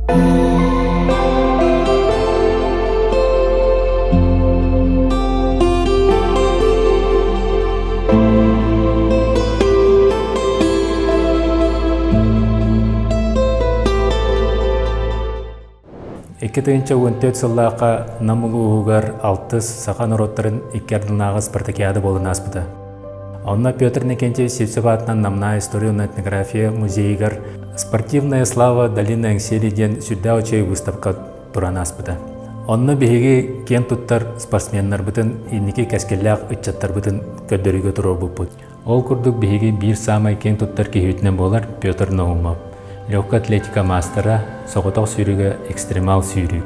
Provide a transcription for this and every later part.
2014 сыллаахха Нам улууһугар алтыс саха норуоттарын икки ардынааҕы спартакиада буолан ааспыта. Онно Петр Никентьевич Сивцев аатынан Намнаа история уонна этнография музейыгар «Спортивная слава долины Эҥсиэли» диэн сүрдээх үчүгэй выставка туран ааспыта. Онно биһиги киэн туттар спортсменнарбытын, инники кэскиллээх ыччаттарбытын көрдөрүүгэ туруорбуппут. Ол курдук биһиги биир саамай киэн туттар киһибитинэн буолар Петр Наумов. Легкая атлетика маастара, соҕотох сүүрүүгэ экстремал сүүрүүк.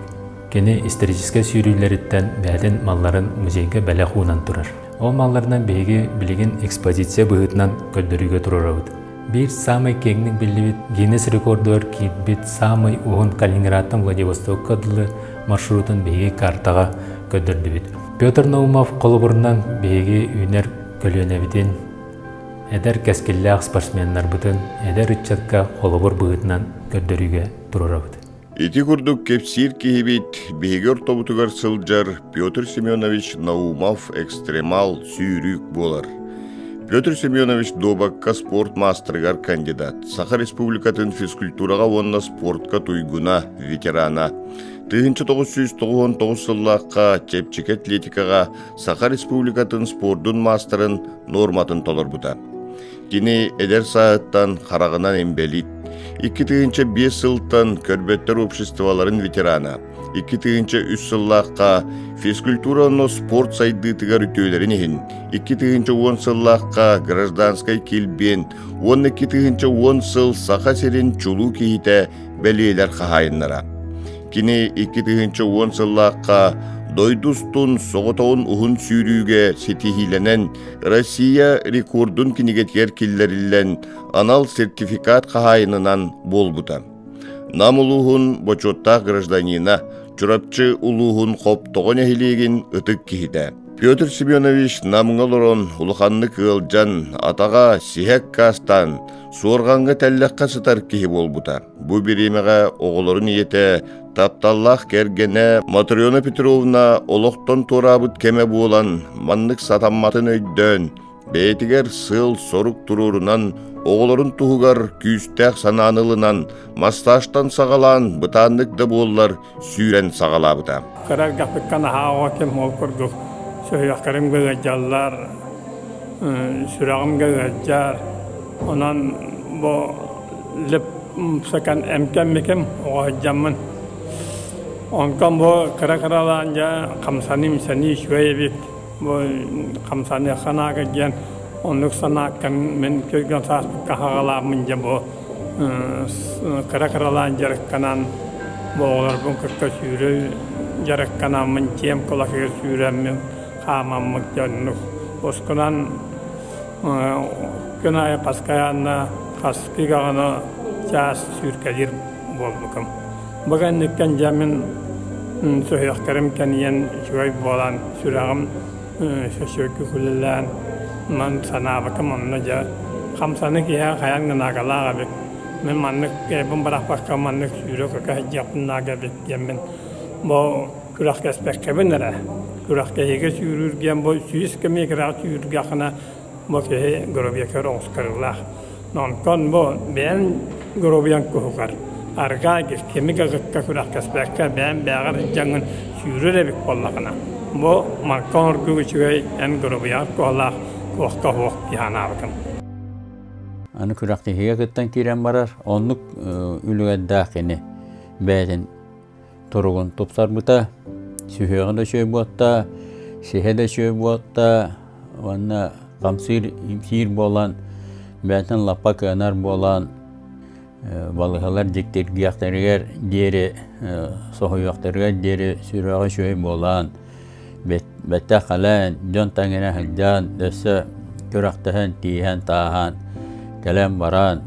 Кини историческай сүүрүүлэриттэн бэйэтин малларын музейга бэлэх уунан турар. Ол малларынан биһиги билигин экспозиция быһыытынан көрдөрүүгэ туруорабыт. Биир саамай киэҥник биллибит Гиннес рекордугар киирбит саамай уһун Калининградтан Владивостокка дылы маршрутун биһиги картаҕа көрдөрдүбүт. Петр Наумов холобурунан биһиги үүнэр көлүөнэбитин, эдэр кэскиллээх спортсменнарбытын эдэр ыччакка холобур быһыытынан көрдөрүүгэ туруорабыт. Ити курдук кэпсиир киһибит биһиги ортобутугар сылдьар Петр Семенович Наумов экстремал сүүрүүк буолар. Петр Семенович дуобакка спорт маастарыгар кандидат, Саха Республикатын физкультураҕа уонна спортка туйгуна, ветерана. 1999 сыллаахха чэпчэки атлетикаҕа Саха Республикатын спордун маастарын нуорматын толорбута. Кини эдэр сааһыттан хараҕынан инбэлиит, 2005 сылтан көрбөттөр обществоларын ветерана, 2003 сыллаахха физкультура уонна спорт сайдыытыгар үтүөлэрин иһин, 2010 сыллаахха гражданскай килбиэн уонна 2010 сыл Саха сирин чулуу киһитэ бэлиэлэр хаһаайыннара. Кини 2010 сыллаахха дойду устун соҕотоҕун уһун сүүрүүгэ ситиһиилэнэн Россия рекордун кинигэтигэр киллэриллэн анал сертификат хаһаайынынан буолбута. Нам улууһун бочуоттаах гражданина, Чурапчы улууһун Хоптоҕо нэһилиэгин ытык киһитэ. Петр Семенович Намҥа олорон улаханнык ыалдьан, атаҕа сиһэ аккаастаан, суорҕаҥҥа тэллэххэ сытар киһи буолбута. Бу бириэмэҕэ оҕолорун ийэтэ, тапталлаах кэргэнэ Матрена Петровна олохтон туораабыт кэмэ буолан, маннык сатамматын өйдөөн, бэйэтигэр сыал-сорук туруорунан, оҕолорун туһугар күүстээх санааны ылынан, массажтан саҕалаан бытааннык да буоллар сүүрэн саҕалаабыта. Кыра эрдэхпиттэн аһаа оҕо ким ол курдук сүһүөхтэрим ыалдьаллар, сүрэҕим ыалдьар. Онон бу лип сакан эмкэммиким оҕо сылдьаммын. Онтон бу кыра-кыралаан дьэ хамсаныы-имсэнии үчүгэй эбит. Бу хамсаныахха наада диэн оннук санааттан мин кырган сааспыкка хаҕалааммын дьэ бу кыра-кыралаан дьарыктанан бу оҕолорбун кытта сүүрэ дьарыктанаммын дьиэм кулакыгар сүүрэммин хаамаммыт дьэ оннук ускунан Күн аайы постоянно хаскыы даҕаны чаас сүүркэлиир буолбутум. Бу кэнниттэн дьэ мин сүһүөхтэрим тэнийэн үчүгэй буолан сүрэҕим сөсүөккэ күлүлээн ман санаабытым онно дьэ хамсаны киһи хайаан да наагалаах эбит. Мин маннык бу бырахпакка маннык сүүрэ-көтө сылдьыахпын наада эбит диэммин бу күрэхтэспэккэбин эрэ күрэхтэһиигэ сүүрүүр диэн бу 100 километраҕа сүүрдэххинэ бу киһи горобиякар оҕустарыылаах. Онтон бу бэйэҥ горобуйаҥ куһугар аргаа кими кытта күрэхтэспэккэ бэйэҥ бэйэҕэр сылдьаҥҥын сүүрэр эбит буоллаҕына бу мантан ордук үчүгэй эн горобуйаҕар туһалаах туохха суох дии санаабытым. Аны күрэхтэһиигэ кыттан киирэн барар оннук үлүгэрдээх кини бэйэтин туругун тупсарбыта, сүһүөҕэ да үчүгэй буолта, сиһэ да үчүгэй буолта уонна хамсыыр имсиир буолан, бэйэтин лаппа кыанар буолан, балыыһалар дьиктиргиэхтэригэр диэри, соһуйуохтарыгар диэри сүрэҕэ үчүгэй буолан, бэттэх кэлэн, дьон тэҥинэ сылдьан, өссө күрэхтэһэн, тииһэн-тааһан, кэлэн-баран,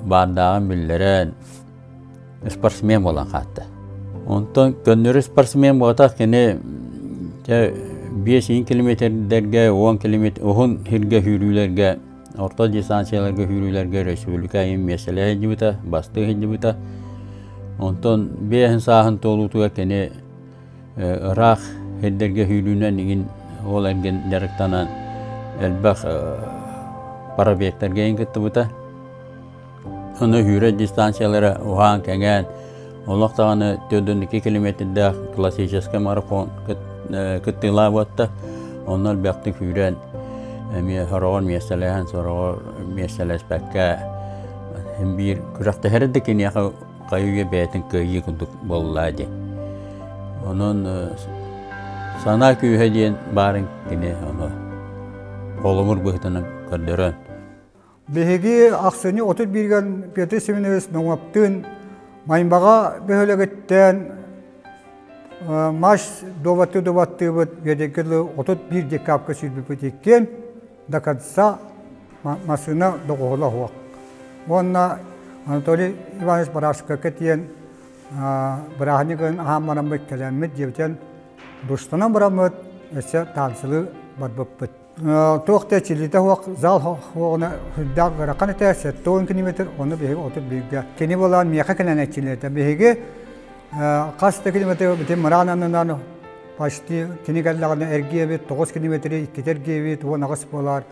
баардааҕын биллэрэн, спортсмен буолан хаатта. Онтон көннөрү спортсмен буолбатах кини дьэ 5 километрдэргэ, 10 километр уһун сиргэ сүүрүүлэргэ, орто дистанцияларга сүүрүүлэргэ республика иһин миэстэлэһэ сылдьыбыта, бастыы сылдьыбыта. Онтон биэһин сааһын туолуутугар кини ыраах сирдэргэ сүүрүүнэн игин ол эргин дьарыктанан элбэх парабектарга иҥ кыттыбыта. Ону сүүрэр дистанциялара уһаан-кэҥээн, олох даҕаны 42 километрдаах классическай марафон кыттыылаах буолта. Онно элбэхтик сүүрэн, эмиэ сороҕор миэстэлэһэн, сороҕор миэстэлэспэккэ син биир күрэхтэһэр да киниэхэ хайы-үйэ бэйэтин кыайыы курдук буолла дии. Онон санаа күүһэ диэн баарын кини ону холобур быһыытынан көрдөрөн. Биһиги ахсынньы 31-гэр Петр Семенович Ноҥоптыын Маймаҕа бөһүөлэгиттэн маш дуобаттыы дуобаттыыбыт үөдэгги дылы 31 декабка сүүрбүппүт иккиэн до конца массыына доҕуһула суох. Уонна Анатолий Иванович Барашковка тиийэн бырааһынньыгын аһаан бараммыт кэлэммит дьиэбитин душтанан бараммыт өссө танцылыы барбыппыт. Туох да чилитэ суох зал суоҕуна сүрдээх ыарахан этэ, 70 километр, ону биһиги 31-гэ. Кини буолан миэхэ кэлэн эрчиллибитэ. Биһиги хас да километр бүтүн мыраан аннынан почти кини кэллэҕинэ эргиэбит, 9 километри иккитэ эргиэбит, 18 буолар.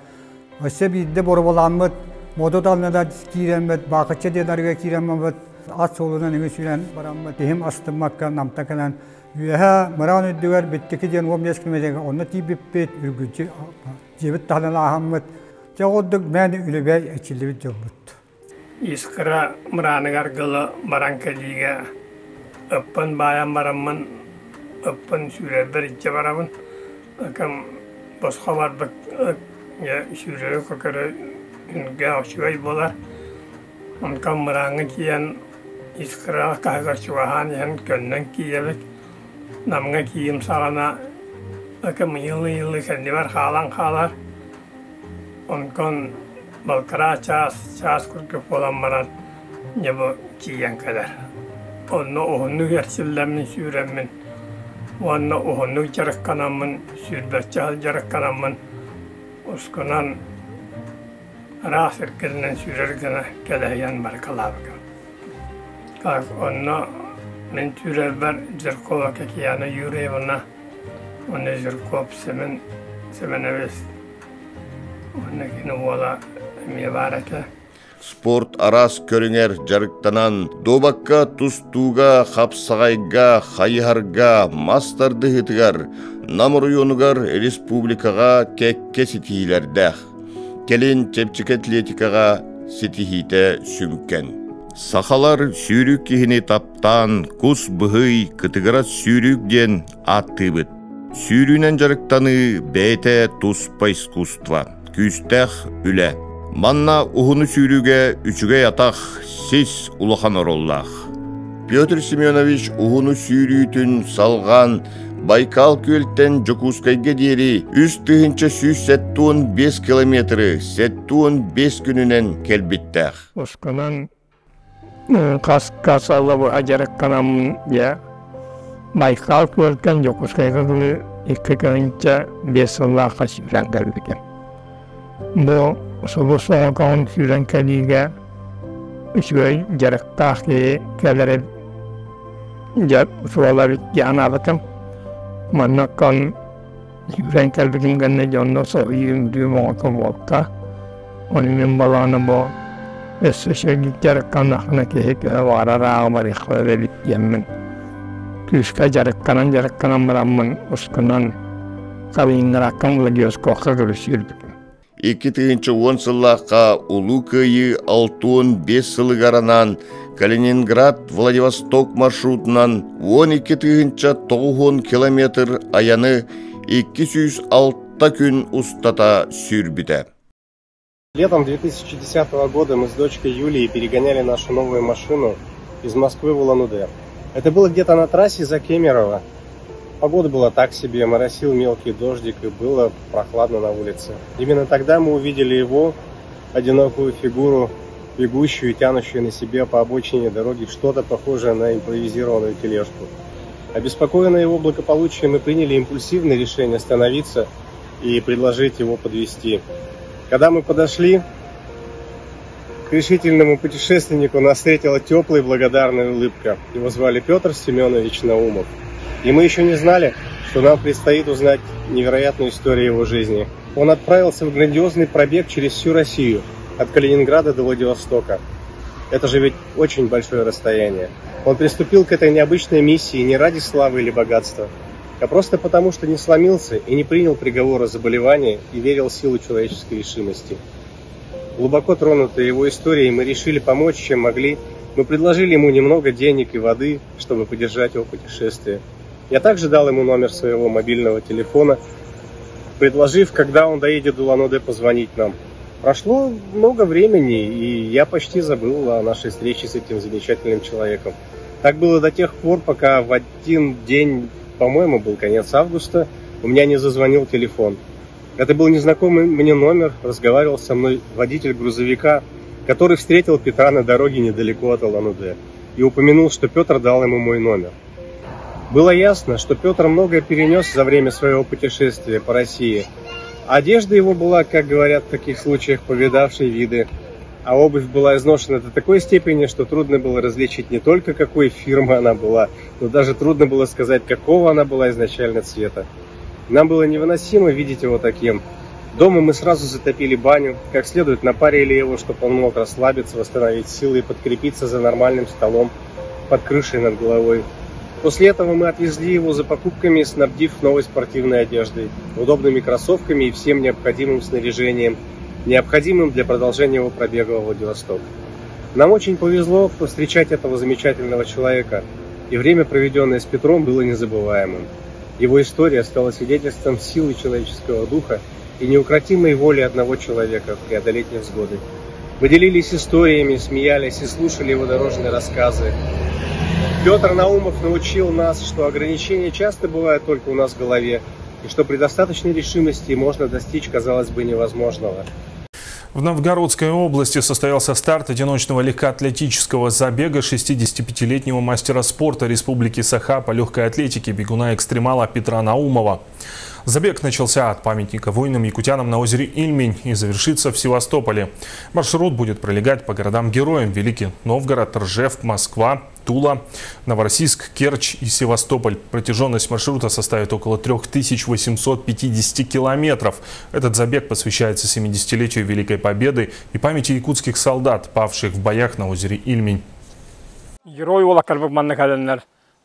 Өссө биирдэ боруобалааммыт, Модут аннынан киирэммит, Баакычча диэн арыыга киирэммит, ат суолунан үҥү сүүрэн бараммыт, иһим астыммакка намта кэлэн Үөһэ мыраан үрдүгэр Биттики диэн 15 километрга онно тиийбиппит, үргүлдьү дьиэбит таһынан ааһаммыт, дьэ ордук мээнэ үлүбээй эчиллибит дьоммут. Искра мырааныгар дылы баран кэлиигэ ыппын баайан бараммын, ыппын сүүрэрбэр илдьэ барабын. Ыкам босхо барбыт ыт сүүрэри көкөрө үнгэ үчүгэй буолар. Онтон мырааҥҥа тиийэн Искра таһыгар чугаһаан иһэн көннөн киирэбит. Намҥа киирим саҕана ыкым ыйылыы-ыйылыы кэннибэр хаалан хаалар. Онтон балтараа чаас, чаас курдук буолан баран дьэ бу тиийэн кэлэр. Онно уһуннук эрчиллэммин сүүрэммин уонна уһуннук дьарыктанаммын, сүүрбэччэ сыл дьарыктанаммын ускунан Ыраах сиргэринэн сүүрэр гына кэлэһийэн баркалаабытым. Так, онно мин сүүрэрбэр Жиркова Татьяна Юрьевна уонна Жирков Семен Семенович уонна кини уола эмиэ баар этэ. Спорт араас көрүҥэр дьарыктанан, дуобакка, тустууга, хапсаҕайга, хайыһарга, мас тардыһыытыгар, Нам оройуонугар республикаҕа кэккэ ситиһиилэрдээх. Кэлин чэпчэки атлетикаҕа ситиһиитэ сүҥкэн. Сахалар сүүрүк киһини таптаан кус быһый, кытыгырас сүүрүк диэн ааттыыбыт. Сүүрүүнэн дьарыктаныы бэйэтэ туспа искусство, күүстээх үлэ. Манна уһуну сүүрүүгэ үчүгэй атах, сис улахан оруоллаах. Петр Семенович уһуну сүүрүүтүн салҕаан Байкал күөлтэн Дьокуускайга диэри 3175 километры 75 күнүнэн кэлбиттээх. Ускунан хас хас алабы дьарыктанаммын дьэ Байкал күөлтэн Дьокуускайга дылы 2 тыһыынча 5 сыллаахха сүүрэн кэлбитим. Бу субу соҕотоҕун сүүрэн кэлиигэ үчүгэй дьарыктаах киһи кэлэрэ дьэ суола эбит дии санаабытым. Манна кон сүүрэн кэлбитим кэннэ дьонно соһуйуум үҥкүүм оҕото буолта. Ону мин балаҕана бу өссө үчүгэйдик дьарыктаннахпына киһи төһө баҕарар ааҕа барыахха эбит диэммин күүскэ дьарыктанан-дьарыктанан бараммын устунан Калининградтан Владивостокка көрүсүрбүтүм. 2010 сыллаахха Улуу Кыайыы 65 сылыгар анаан Калининград Владивосток маршрутунан 12 900 километр айаны 206 күн устата сүүрбүтэ. Летом 2010 года мы с дочкой Юлией перегоняли нашу новую машину из Москвы в Улан-Удэ. Это было где-то на трассе за Кемерово. Погода была так себе, моросил мелкий дождик и было прохладно на улице. Именно тогда мы увидели его, одинокую фигуру, бегущую и тянущую на себе по обочине дороги что-то похожее на импровизированную тележку. Обеспокоенные его благополучием, мы приняли импульсивное решение остановиться и предложить его подвезти. Когда мы подошли К решительному путешественнику нас встретила теплая и благодарная улыбка. Его звали Петр Семенович Наумов. И мы еще не знали, что нам предстоит узнать невероятную историю его жизни. Он отправился в грандиозный пробег через всю Россию, от Калининграда до Владивостока. Это же ведь очень большое расстояние. Он приступил к этой необычной миссии не ради славы или богатства, а просто потому, что не сломился и не принял приговора заболевания и верил в силу человеческой решимости. Глубоко тронутые его историей, мы решили помочь, чем могли. Мы предложили ему немного денег и воды, чтобы поддержать его путешествие. Я также дал ему номер своего мобильного телефона, предложив, когда он доедет до Улан-Удэ, позвонить нам. Прошло много времени, и я почти забыл о нашей встрече с этим замечательным человеком. Так было до тех пор, пока в один день, по-моему, был конец августа, у меня не зазвонил телефон. Это был незнакомый мне номер, разговаривал со мной водитель грузовика, который встретил Петра на дороге недалеко от Улан-Удэ и упомянул, что Петр дал ему мой номер. Было ясно, что Петр многое перенес за время своего путешествия по России. Одежда его была, как говорят в таких случаях, повидавшей виды, а обувь была изношена до такой степени, что трудно было различить не только какой фирмы она была, но даже трудно было сказать, какого она была изначально цвета. Нам было невыносимо видеть его таким. Дома мы сразу затопили баню, как следует напарили его, чтобы он мог расслабиться, восстановить силы и подкрепиться за нормальным столом под крышей над головой. После этого мы отвезли его за покупками, снабдив новой спортивной одеждой, удобными кроссовками и всем необходимым снаряжением, необходимым для продолжения его пробега во Владивосток. Нам очень повезло повстречать этого замечательного человека, и время, проведенное с Петром, было незабываемым. Его история стала свидетельством силы человеческого духа и неукротимой воли одного человека преодолеть невзгоды. Мы делились историями, смеялись и слушали его дорожные рассказы. Петр Наумов научил нас, что ограничения часто бывают только у нас в голове, и что при достаточной решимости можно достичь, казалось бы, невозможного. В Новгородской области состоялся старт одиночного легкоатлетического забега 65-летнего мастера спорта Республики Саха по легкой атлетике бегуна-экстремала Петра Наумова. Забег начался от памятника воинам-якутянам на озере Ильмень и завершится в Севастополе. Маршрут будет пролегать по городам-героям: Великий Новгород, Ржев, Москва, Тула, Новороссийск, Керчь и Севастополь. Протяженность маршрута составит около 3850 километров. Этот забег посвящается 70-летию Великой Победы и памяти якутских солдат, павших в боях на озере Ильмень. Герой уолаттарбыт манна кэлэннэр.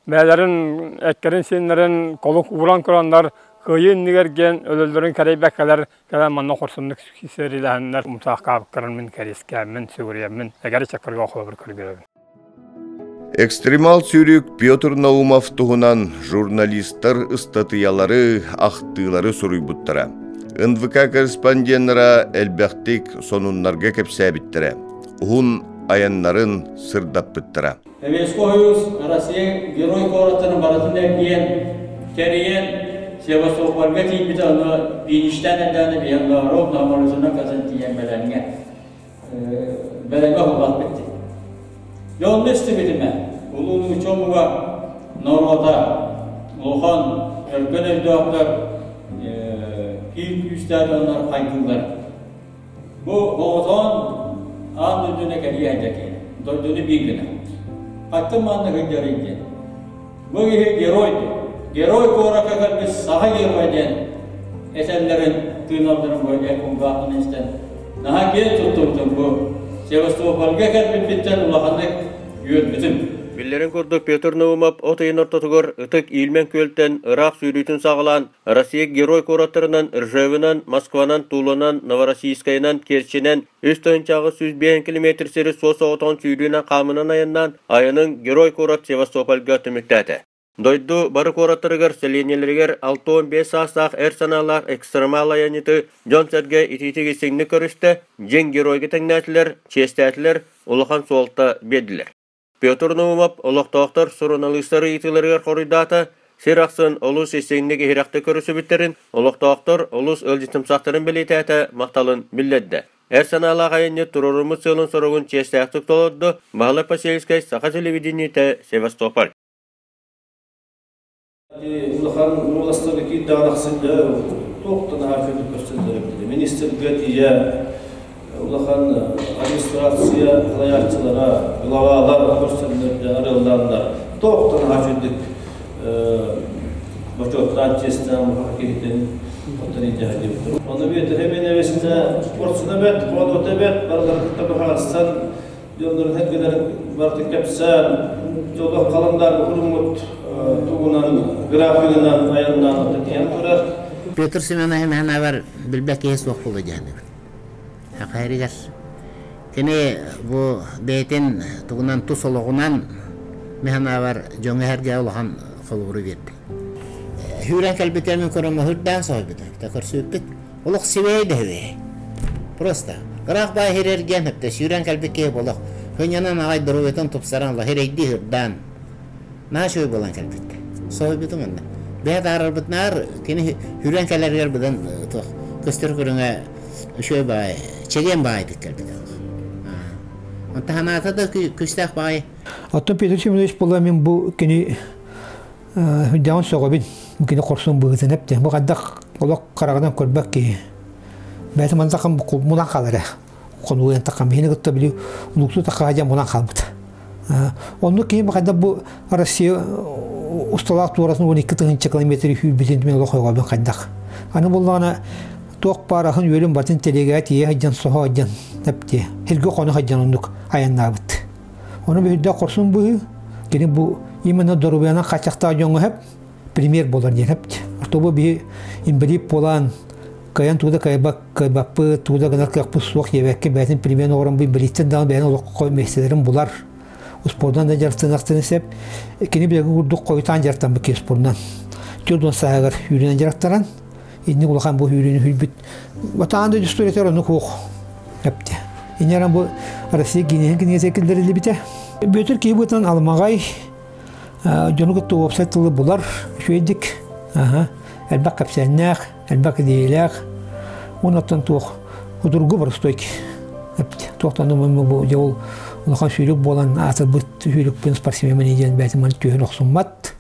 Бэйэлэрин, эттэрин-сииннэрин, толук ууран тураннар, кыайыы иннигэр диэн өлөллөрүн кэрэйбэккэлэр кэлэн манна хорсуннук сэриилэһэннэр умсаахтаабыттарын мин кэриэскээммин, сүгүрүйэммин, эдэр ыччаттарга холобур көрдөрөбүн. Экстремал сүүрүүк Петр Наумов туһунан журналистар ыстатыйалары, ахтыылары суруйбуттара. НВК корреспонденнара элбэхтик сонуннарга кэпсээбиттэрэ. Уһун айаннарын сырдаппыттара. Советский Союз Россия герой куораттарын барытын эргийэн, кэрийэн Севастопольга тиийбитэ ону фиништээн эрдэҕинэ биһиэн Лавров Наморозунан көтөн тиийэн бэлэмҥэ бэлэмҥэ уһуллахпыт дии. Дьэ онно истибитим ээ. Улуу нуучча омуга норуота улахан өркөн өйдөөхтөр киин күүстээх дьоннор хайгыыллар. Бу оҕотоон аан дойдуну кэрийэ сылдьар киһи, дойдуну биир гына. Хаттын манна сылдьарый диэн. Бу киһи герой диэн. Герой куоракка кэлбит саха герой диэн этэллэрин, тыыналларын бу кулгаахпын истэн наһаа киэн туттубутум бу Севастопольга кэлбиппиттэн улаханнык үөрбүтүм. Биллэрин курдук, Петр Наумов от ыйын ортотугар Ытык Ильмень күөлтэн ыраах сүүрүүтүн саҕалаан, Россия герой куораттарынан Ржевынан, Москванан, Туланан, Новороссийскайынан, Керчинэн 3805 километр сири суос-соҕотоҕун сүүрүүнэн хаамынан айаннаан, айанын герой куорат Севастопольга түмүктээтэ. Дойду бары куораттарыгар, сэлиэнньэлэригэр 65 саастаах эр санаалаах экстремал айанньыты дьон-сэргэ итиитик-истиҥник көрүстэ, дьиҥ геройга тэҥнээтилэр, чиэстээтилэр, улахан суолта биэрдилэр. Петр Наумов олохтоохтор суруналыыстар ыйытыыларыгар хоруйдаата, сир ахсын олус истиҥник иһирэхтик көрүсүбүттэрин, олохтоохтор олус ыалдьытымсахтарын бэлиэтээтэ, махталын биллэрдэ. Эр санаалаах айанньыт туруоруммут сыалын-соругун чиэстээхтик толордо, Баһылай Посельскай, Саха телевидениетэ, Севастополь. Улахан уоластары киирдэҕин ахсын дьэ туох да наһаа үчүгэйдик көрсөллөр эбит. Министргэ тиийэ Улахан администрация салайааччылара, главалар көрсөннөр, арыаллааннар тоқтан ачырдык бочуоттаан честен киһитин оттон илдьэ Оны бетер мен эбесине спортсына бет, ходота бет, барылар кытта бахарсан, дьоннорун хергелерин барты кепсен, жолдох каландар хурумут тугунан графигынан аяннан тиен турар. Петр Семенович бар билбек киһи суох буолуо диэн. Хахайрыгар. Кини бу бэйэтин тугунан тус олоҕунан механавар дьоҥҥо эргэ улахан холобуру биэрдэ. Хүүрэн кэлбитэ мен көрөмө хүрдээн соһуйбута. Та көрсүбүппүт. Олох сибэйэ дэһүбэ. Просто ыраах баа хирэргиэн хөптө сүүрэн кэлбит киһи болох хынньанан аҕай доруобуйатын тупсаран ла хирэйдии хырдаан наһаа үчүгэй буолан кэлбит. Соһуйбутум онно. Бэйэ таарарбыт наар кини хүрэн кэлэригэр быдан туох көстөр көрүҥэ үчүгэй баай, чэгиэн баайдык кэлбит. Онто ханаата да күстээх баай. Оттон Петр Семенович буолла мин бу кини дьаҕын сөҕөбүн. Кини хорсун быһыытын эптэ. Бу хайдах олох хараҕынан көрбөт киһи. Бэйэтэ мантахан мунан хаалар хонууйан таххан биһини кытта били улукту тахха мунан хаалбыт. Оннук киһи хайда бу Россия усталаах туорасын 12 тыһыынча километр хүүрбүтүн мен олох ойгобун хайдах. Аны буллаҕына туох баар үөлүн батын телегээ тиийэ сылдьан соһо сылдьан эпти. Хиргэ хоно сылдьан оннук айаннаабыт. Ону биһирдэ хорсун быһыы кини бу именно доруобуйанан хааччахтаах дьоҥҥо хэп пример буолар диэн хэпт. Ортобу биһи инбэлиит буолан кыайан тууда кыайбак кыайбаппыт тууда гынар кыахпыт суох диэбэккэ бэйэтин примерин оҥорон бу инбэлииттэн даҕаны бэйэтин олоххо миэстэлэрин булар успуордунан да дьарыктаныахтарын сөп. Кини билэргэ курдук хойутаан дьарыктаммыт киһи спордунан. 40 сааһыгар сүүрүнэн дьарыктанан, инник улахан бу сүүрүүнү сүүрбүт. Батаан да историятыгар оннук суох эпти. Инньэ бу Россия гинеһин кинигэтэ киллэриллибитэ. Бүөтүр киһи быһыытынан алмаҕай дьону кытта уопсай тылы булар үчүгэйдик. Элбэх кэпсээннээх, элбэх идиэйэлээх. Уонна туох удургу боростуой туохтан бу дьэ ол улахан сүүрүк буолан аатырбыт сүүрүкпүн спортсменмын диэн бэйэтин маны түһэн охсуммат.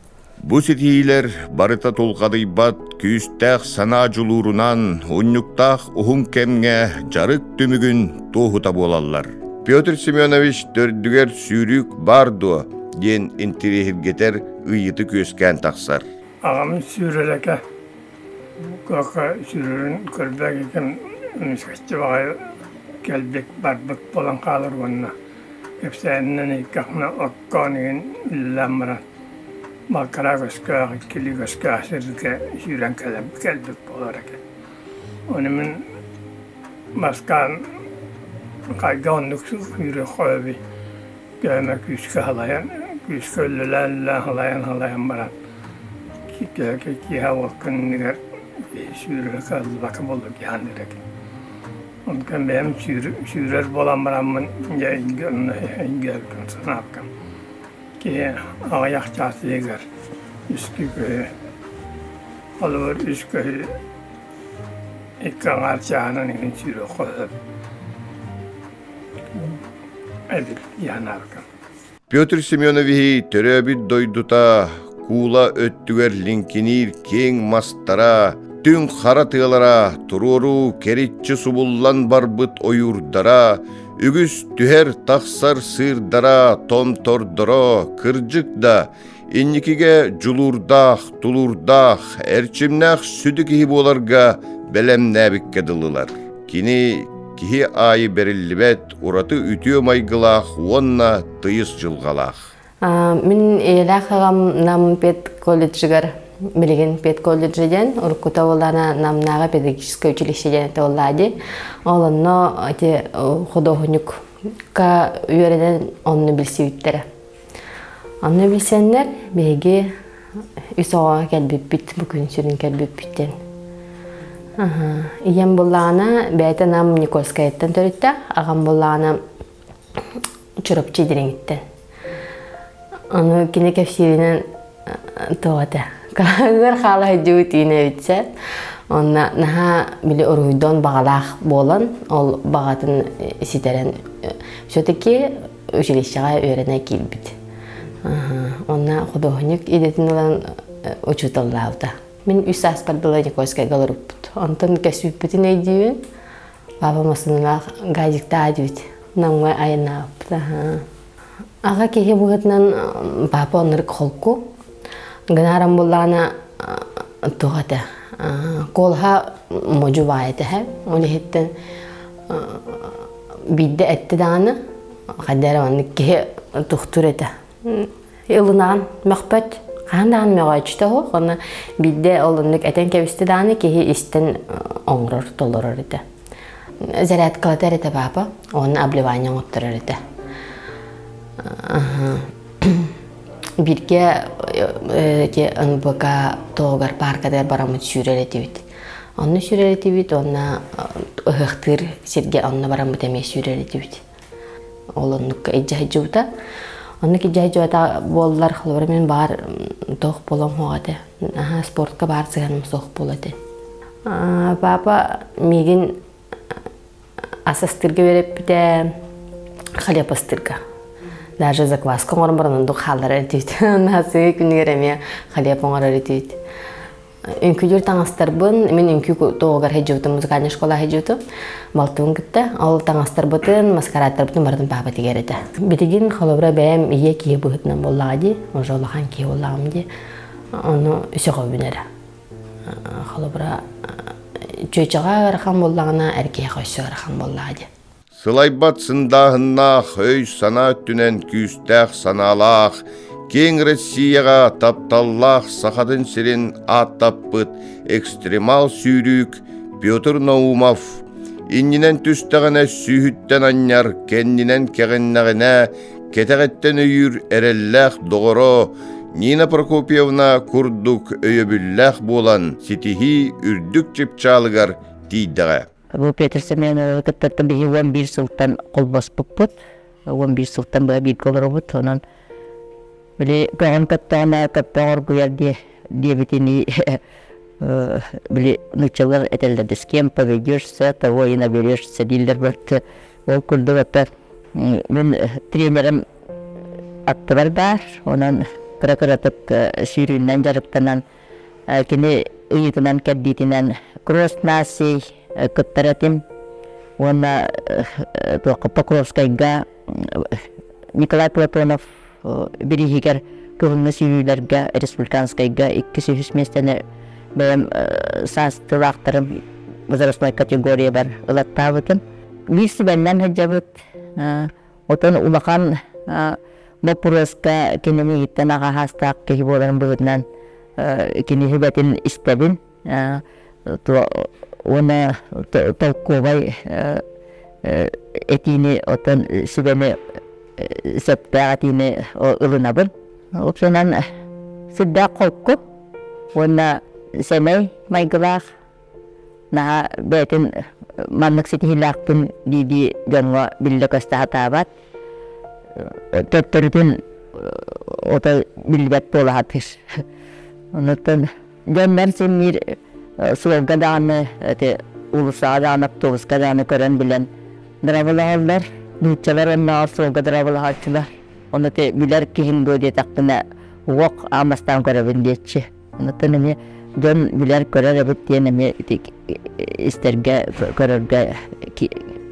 Бу ситиһиилэр барыта тулхадыйбат күүстээх санаа дьулуурунан, унньуктаах уһун кэмҥэ дьарык түмүгүн туоһута буолаллар. Петр Семенович төрдүгэр сүүрүүк баар дуо диэн интириэһиргэтэр ыйытык үөскээн тахсар. Аҕам сүүрэр Кыака сүүрэрин көрбөк этим эмискэччи баҕайы кэлбит барбыт буолан хаалар уонна кэпсээнинэн ыйдахпына оккоон иһин үлэлээн баран балкараа көскөөх иккилии көскөөх сиргэ сүүрэн кэлэн кэлбит буолар этэ. Ону мин бастаан хайда оннук сүүрүөх эбий Көмө күүскэ халайан, күүскэ үлэлээн халайан-халайан баран киэһэ ол күнүгэр сүүрэрэ кыаллыбакка буолла дии саныыр этим. Онтон бэйэм сүүрэр буолан бараммын дьэ өйдөөбүтүм санаабытым. Киһи аҕыйах чаас иһигэр үстүү көһү, холобур үс көһү икки аҥаар чааһынан иһин сүүрүөххэ сөп. Петр Семеновиһи төрөөбүт дойдута куула өттүгэр лиҥкиниир киэҥ мастара, түҥ хара тыалара, туруору кэриччи субуллан барбыт ойуурдара, үгүс түһэр-тахсар сыырдара, томтордоро, кырдьык да, инникигэ дьулуурдаах, тулуурдаах, эрчимнээх сүдү киһи буоларга бэлэмнээбиккэ дылылар. Кини киһи аайы бэриллибэт ураты үтүө майгылаах уонна тыйыс дьылҕалаах. Мин ийэлээх аҕам Нам педколледжыгар билигин педколледжа диэн уруккута буоллаҕына Намнааҕы педагогическое училище диэн этэ буоллаҕа дии. Ол онно ити худуоһунньукка үөрэнэн онно билсибиттэрэ. Онно билсэннэр биһиги үс оҕо кэлбиппит, бу күн сүрүн кэлбиппиттэн. Ийэм буллаҕына бэйэтэ Нам Никольскайыттан төрүттээх, аҕам буллаҕына Чурапчы Дириҥиттэн. Ону кини кэпсииринэн туох этэ ыар хаала сылдьыбыт үүнэбитсэ. Онно наһаа били уруһуйдуон баҕалаах буолан, ол баҕатын ситэрэн все-таки училищеҕа үөрэнэ киирбит. Онно худуоһунньук идэтин ылан учууталлаабыта. Мин үс сааспар дылы Никольскайга олорбуппут. Онтон көспүппүтүн өйдүүбүн. Папа массыыналаах газиктаах этибит. Намҥа айаннаабыппыт. Аҕа киһи быһыытынан папа оннук холку. Гынааран буллаҕына туох этэ куолаһа модьу баай этэ ол иһиттэн биирдэ этти даҕаны хайда эрэ маннык киһи тухтуур этэ ылынаҕын мөхпөт хаһан даҕаны мөҕөөччүтэ суох уонна биирдэ ол оннук этэн кэбистэ даҕаны киһи истэн оҥорор толорор этэ зарядкалатар этэ папа уонна обливание оҥотторор этэ бииргэ ити НБК тоҕугар пааркатыгар бараммыт сүүрэр этибит онно сүүрэр этибит уонна ыһыахтыыр сиргэ онно бараммыт эмиэ сүүрэр этибит ол оннукка илдьэ сылдьыбыта оннук илдьэ сылдьыбата буоллар холобура мин баар туох буолуом суох этэ наһаа спортка баар сыһыаным суох буолуо этэ папа миигин ас астыырга үөрэппитэ хлеб астыырга даже закваска оҥорон баран оннук хаалларар этибит наһаа күнүгэр эмиэ хлеб оҥорор этибит Үҥкүүлүүр таҥастарбын, мин үҥкүү туоҕугар сылдьыбытым, музыкальнай школа сылдьыбытым, балтыбын кытта. Ол таҥастарбытын, маскарадтарбытын барытын папа тигэр этэ. Билигин холобура бэйэм ийэ киһи быһыытынан буоллаҕа дии, уже улахан киһи буоллаҕым дии. Ону сөҕөбүн эрэ. Холобура, чүөчэҕэ ыарахан буоллаҕына, эр киһиэхэ өссө ыарахан буоллаҕа дии. Сылайбат сындааһыннаах өй-санаа өттүнэн күүстээх санаалаах, киэҥ Россияҕа тапталлаах Сахатын сирин ааттаппыт экстремал сүүрүүк Петр Наумов иннинэн түстэҕинэ сүүһүттэн анньар, кэннинэн кэҕиннэҕинэ кэтэҕиттэн өйүүр эрэллээх доҕоро Нина Прокопьевна курдук өйөбүллээх буолан ситиһии үрдүк чыпчаалыгар тиийдэҕэ. Бу Петр Семеновы кыттаттан биһи 11 сылтан холбоспуппут. 11 сылтан быһа бииргэ олоробут. Онон били көҕүн көттөҕүнэ көппөҕ оргуйар диэбитинии били нууччалар этэллэр с кем поведешься, того и наберешься дииллэр бэрт. Ол курдук это мин тренерим аттыбар баар. Онон кыра-кыратык сүүрүүнэн дьарыктанан Кини ыйыытынан-кэрдиитинэн Кросс наций кыттар этим уонна туохха Покровскайга Николай Платонов бирииһигэр кыһыҥҥы сүүрүүлэргэ республиканскайга иккис үһүс миэстэни бэйэм саастыылаахтарым возрастной категориябар ылаттаабытым. Биир сүбэннэн сылдьабыт. Отон улахан боппуруоска кини миигиттэн аҕа саастаах киһи буоларын быһыытынан кини сүбэтин истэбин уонна толкуобай этиини оттон сүбэни сөптөөх этиини ылынабын. Уопсайынан сүрдээх холку уонна сэмэй майгылаах наһаа бэйэтин маннык ситиһиилээхпин дии-дии дьоҥҥо биллэ-көстө сатаабат. Төттөрүтүн ото биллибэт буола сатыыр. Онуттан дьоннор син биир суолга даҕаны ити уулуссаҕа даҕаны автобуска даҕаны көрөн билэн дырабылаһаллар. Нууччалар оннооҕор суолга дырабылаһааччылар. Ону ити билэр киһим дуо диэтэхпинэ уох аан бастаан көрөбүн диэччи. Онуттан эмиэ дьон билэр-көрөр эбит диэн эмиэ ити истэргэ, көрөргө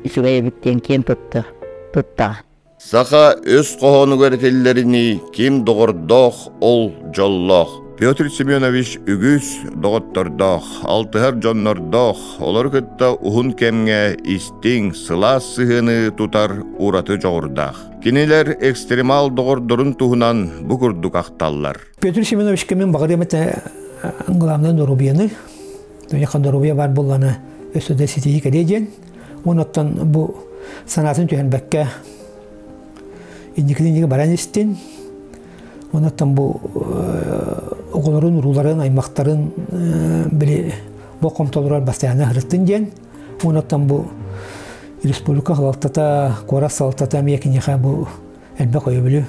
үчүгэй эбит диэн киэн тутта туттаҕа. Саха өс хоһоонугар этиллэринии ким доҕордоох, ол дьоллоох. Петр Семенович үгүс доҕоттордоох, алтыһар дьоннордоох, олору кытта уһун кэмҥэ истиҥ, сылаас сыһыаны тутар ураты дьоҕурдаах. Кинилэр экстремал доҕордорун туһунан бу курдук ахталлар. Петр Семеновичка мен баҕарыам этэ главное доруобуйаны, тоняха доруобуйа баар буоллаҕына өссө да ситиһии кэлиэ диэн. Онуттан бу санаатын түһэрбэккэ инникини баран истин. Онуттан бу оҕолорун, урууларын, аймахтарын били бу хомтолорор бастайаана сырыттын диэн. Онуттан бу республика салалтата, куорат салалтата эмиэ киниэхэ бу элбэх өйөбүлү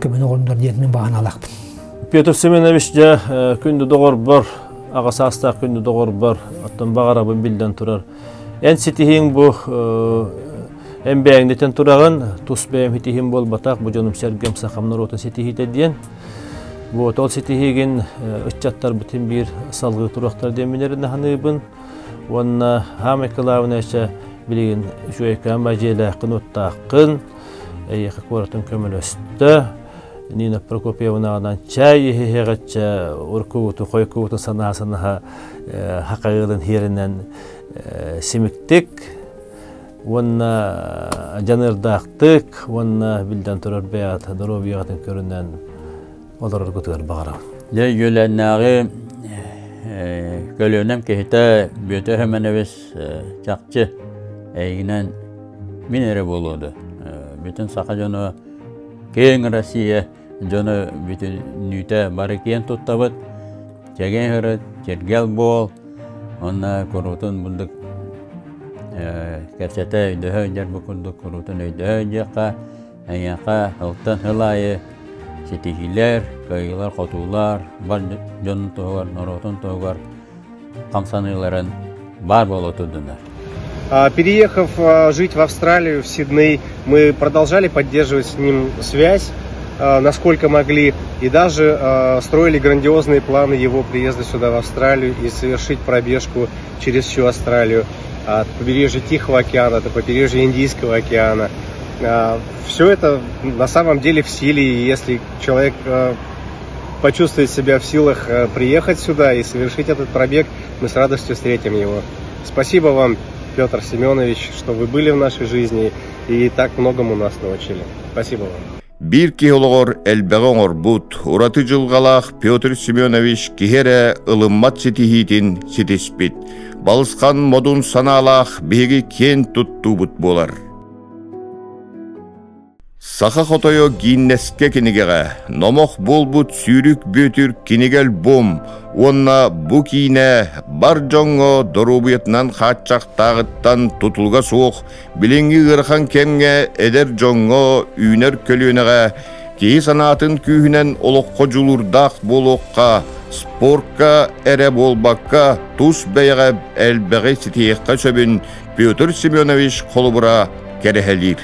көмөнү оҥордор диэн мин баҕаналаахпын. Петр Семенович дьэ күндү доҕорбор, аҕа саастаах күндү доҕорбор, оттон баҕарабын биллэн турар. Эн ситиһииҥ бу эн бэйэҥнитэн тураҕын, тус бэйэм ситиһиим буолбатах, бу дьонум-сэргэм сахам норуотун ситиһиитэ диэн. Вот ол ситиһиигин ыччаттарбытын биир салгыы туруохтар диэн минерин аһаныыбын. Уонна хаамай кылаабынайча Билигин үчүгэйкээн бадьиэлээххин, уттааххын, эйиэхэ куоратын көмөлөстө. Нина Прокопьевнаҕынан чай иһиһэҕиччэ уркугуту, хойкугуту санаа-санаһа хакайылын хиэринэн симиктик уонна дьаныардаахтык уонна билдэн турар бэйэҕит доруобуйаҕытын көрүнэн олороргутугар баҕарабын. Дьэ, үөлээннээҕи көлүөнэм киһитэ Бүөтэ Өһөмөнөбүс чахчы эйигинэн мин эрэ буолуо да бүтүн саха дьоно киэҥ Россия дьоно бүтүннүүтэ бары киэн туттабыт чэгиэн сырыт чиргэл буол уонна куруутун бурдук кэпсэтэ өйдөһө сылдьар бу курдук куруутун өйдөһө сылдьыахха эйиэхэ сылтан сыл аайы ситиһиилэр кыайыылар-хотуулар бар дьонун туһугар норуотун туһугар хамсаныыларын баар буола турдунар. Переехав жить в Австралию, в Сидней, мы продолжали поддерживать с ним связь, насколько могли, и даже строили грандиозные планы его приезда сюда, в Австралию, и совершить пробежку через всю Австралию, от побережья Тихого океана до побережья Индийского океана. Все это на самом деле в силе, и если человек почувствует себя в силах приехать сюда и совершить этот пробег, мы с радостью встретим его. Спасибо вам, Петр Семенович, что вы были в нашей жизни и так многому нас научили. Спасибо вам. Биир киһи олоҕор элбэҕи оҥорбут, ураты дьылҕалаах Петр Семенович киһи эрэ ылыммат ситиһиитин ситиспит, балысхан модун санаалаах биһиги киэн туттуубут буолар. Саха хотойо Гиннескэ кинигэҕэ номох буолбут Сүүрүк Бүөтүр кинигэ-альбом уонна бу киинэ бар дьоҥҥо доруобуйатынан хааччахтааҕыттан тутулуга суох билиҥҥи ыарахан кэмҥэ эдэр дьоҥҥо үүнэр көлүөнэҕэ киһи санаатын күүһүнэн олоххо дьулуурдаах буолуохха, спорка эрэ буолбакка тус бэйэҕэ элбэҕи ситиһиэххэ сөбүн Петр Семенович холобура кэрэһэлиир.